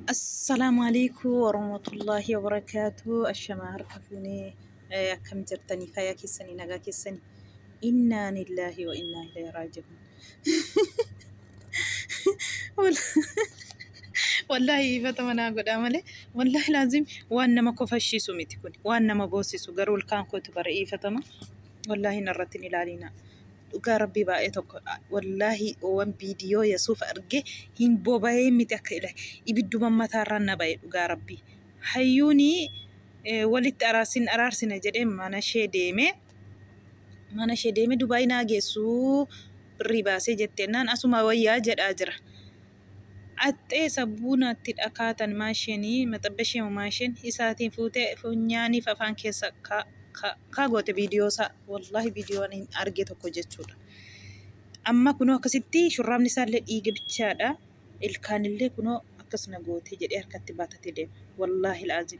Assalaamu alaikum warahmatullaahi wabarakaatu. Ashamaa harka fuunee akkam jirtanii fayyaa keessanii nagaa keessanii. Innaa lillaahi wa innaa ilayhi raaji'uun. Wallaahi ifata manaa godhaa malee wallaahi laazim waan nama kofashiisu miti kun waan nama boosisu garuu ilkaan kootu bara ifatama wallaahi narratti hin ilaalinaa. Dhugaa rabbii baay'ee tokko wallaahi wan viidiyoo yasuuf arge hin boba'ee miti akka ila ibidduma mataarraan na ba'e dhugaa rabbii hayyuuni walitti araarsin araarsina jedhee mana ishee deeme mana ishee deeme Dubaay naa geessu birrii baasee jetteenaan asuma wayyaa jedhaa jira. Axxee sabbuunaatti dhakaatan maasheenii maxabbashee maasheen isaatiin fuutee funyaaniif afaan keessa kaa goote viidiyoo isaa wallaahi viidiyoo ani arge tokko jechuudha. Amma kunoo akkasitti shurraabni isaallee dhiiga bichaadha. Ilkaanillee kunoo akkas na goote jedhee harkatti baatatee deema. Wallaahi laazim.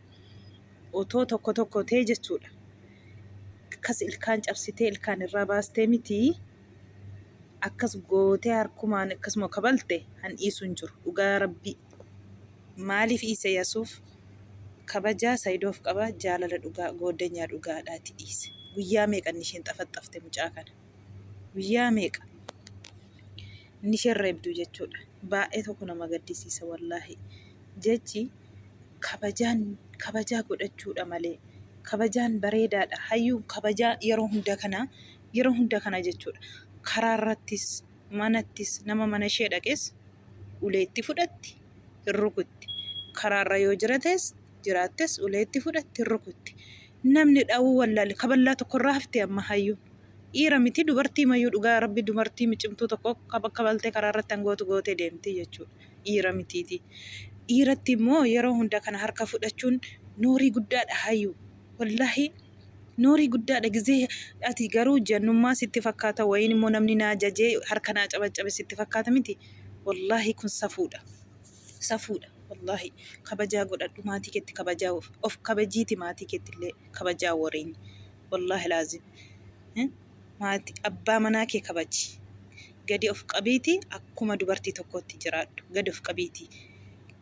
Otoo tokko tokko ta'e jechuudha. Akkas ilkaan cabsitee ilkaan irraa baastee miti. Akkas gootee harkumaan akkasuma kabalte han dhiisu hin jiru. Dhugaa rabbii. Maaliif dhiise Yasuuf? Kabajaa Sayidoof qaba jaalala dhugaa gooddanyaa dhugaadhaati dhiise. Guyyaa meeqa inni isheen xafaxafte mucaa kana. Guyyaa meeqa inni isheen reebdu jechuudha. Baay'ee tokko nama gaddisiisa wallaahi. Jechi kabajaan kabajaa godhachuudha malee kabajaan bareedaadha. Hayyuun kabajaa yeroo hunda kana yeroo hunda kana jechuudha. Karaa irrattis manattis nama mana ishee dhaqes ulee itti fudhatti hin rukutti. Karaarra yoo jirates jiraattes ulee itti fudhatti hin rukutti. Namni dhawuu wallaale kaballaa tokkorraa hafte amma hayyuun. Dhiira miti dubartii mayyuu dhugaa rabbi dubartii micimtuu tokko kabaltee karaa irratti hangootu gootee deemti jechuudha. Dhiira mitiiti. Dhiiratti immoo yeroo hunda kana harka fudhachuun noorii guddaadha hayyuu. Wallaahi noorii guddaadha gizee ati garuu jannummaa sitti fakkaata wayiin immoo namni naa jajee harka naa cabacabe sitti fakkaata miti. Wallaahi kun safuudha. Safuudha. Wallaahi kabajaa godhadhu maatii keetti kabajaa of kabajiiti maatii keetti illee kabajaa wariin. Wallaahi laazim. Maati abbaa manaa kee kabaji. Gadi of qabiiti akkuma dubartii tokkootti jiraadhu. Gadi of qabiiti.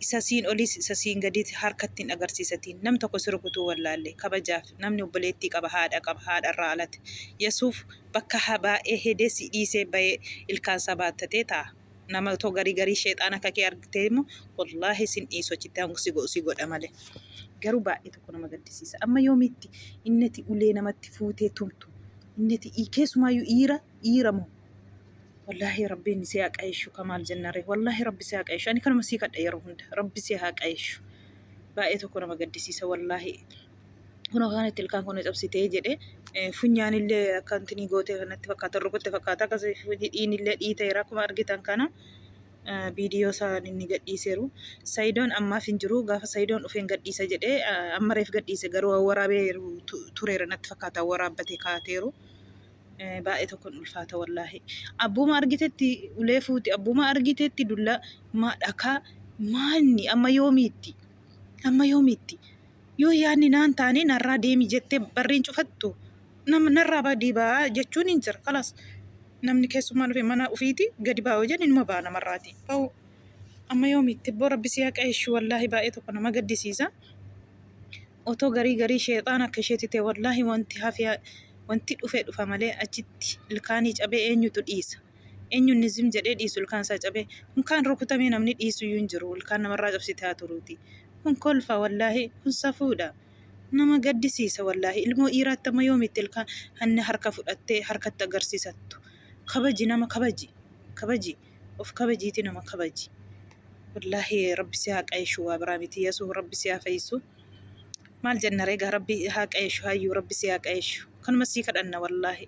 Isa siin oliis isa siin gadiiti harkatti hin agarsiisatiin. Nam tokko si rukutuu wallaalle kabajaaf namni obboleettii qaba haadha qaba haadha irraa alate. Yasuuf bakka baay'ee hedee si dhiisee bayee ilkaansaa baattatee taa'a. Nama otoo garii garii sheexaana akka kee argitee immoo wallaahi sin dhiisu achitti hanga si godhu si godha malee. Garuu baay'ee tokko nama gaddisiisa. Amma yoomitti innati ulee namatti fuutee tumtu innati keessumaayyuu dhiira dhiira moo wallaahi rabbiin si haa qayeeshu kamaal jennare wallaahi rabbi si haa qayeeshu ani kanuma sii kadha yeroo hunda rabbi si haa qayeeshu baay'ee tokko nama gaddisiisa wallaahi. Kunoo kanatti ilkaan kun cabsitee jedhe funyaan illee akka intinii gootee kanatti fakkaata rukutte fakkaata akkas hidhiin illee dhiiteera akkuma argitan kana viidiyoo isaa inni gadhiiseeru. Sayidoon ammaaf hin jiru gaafa sayidoon dhufeen gadhiisa jedhee amma reef gadhiise garuu waraabee tureera natti fakkaata waraabbatee kaateeru. Baay'ee tokkoon ulfaata wallaahi. Abbuma argitetti ulee fuuti abbuma argitetti dulla maa dhakaa maalni amma yoomiitti amma yoomiitti. Yoo yaadni naan taane narraa deemi jettee barriin cufattu nama narraa badii ba'aa jechuun hin jira. Kalaas namni keessummaa dhufe mana ofiiti gadi ba'aa yoo jedhe inuma ba'a namarraati. Ba'u amma yoomitti ibboo rabbi si haa qajeelchu wallaahi baay'ee tokko nama gaddisiisa. Otoo garii garii sheexaan akka isheetti ta'e wallaahi wanti hafe wanti dhufe dhufa malee achitti ilkaanii cabee eenyutu dhiisa. Eenyuun zim jedhee dhiisu ilkaan isaa cabee. Kun kaan rukutamee namni dhiisu iyyuu hin jiru ilkaan namarraa cabsite haa turuuti. Kun kolfa wallaahi kun safuudha. Nama gaddisiisa wallaahi ilmoo dhiiraatti amma yoomitti ilkaan hanni harka fudhattee harkatti agarsiisattu. Kabaji nama kabaji kabaji of kabajiiti nama kabaji. Wallaahi rabbi si haa qayeeshu waa biraa miti yasuu rabbi si haa fayyisu. Maal jenna reegaa rabbi haa qayeeshu hayyuu rabbi si haa qayeeshu. Kanuma sii kadhanna wallaahi.